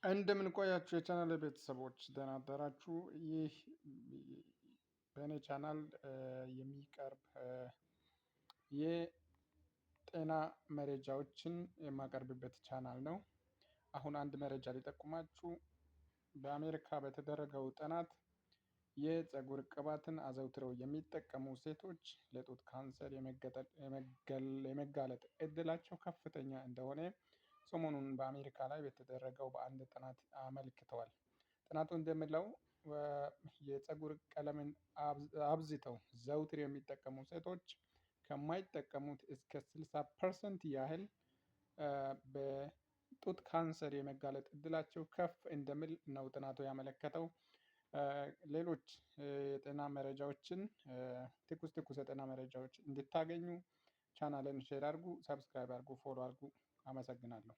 እንደምን ቆያችሁ የቻናል ቤተሰቦች፣ ደህና አደራችሁ። ይህ በእኔ ቻናል የሚቀርብ የጤና መረጃዎችን የማቀርብበት ቻናል ነው። አሁን አንድ መረጃ ሊጠቁማችሁ፣ በአሜሪካ በተደረገው ጥናት የፀጉር ቅባትን አዘውትረው የሚጠቀሙ ሴቶች ለጡት ካንሰር የመጋለጥ እድላቸው ከፍተኛ እንደሆነ ሰሞኑን በአሜሪካ ላይ በተደረገው በአንድ ጥናት አመልክተዋል። ጥናቱ እንደሚለው የፀጉር ቀለምን አብዝተው ዘውትር የሚጠቀሙ ሴቶች ከማይጠቀሙት እስከ 60% ያህል በጡት ካንሰር የመጋለጥ እድላቸው ከፍ እንደሚል ነው ጥናቱ ያመለከተው። ሌሎች የጤና መረጃዎችን፣ ትኩስ ትኩስ የጤና መረጃዎች እንድታገኙ ቻናልን share አድርጉ፣ subscribe አድርጉ፣ follow አድርጉ። አመሰግናለሁ።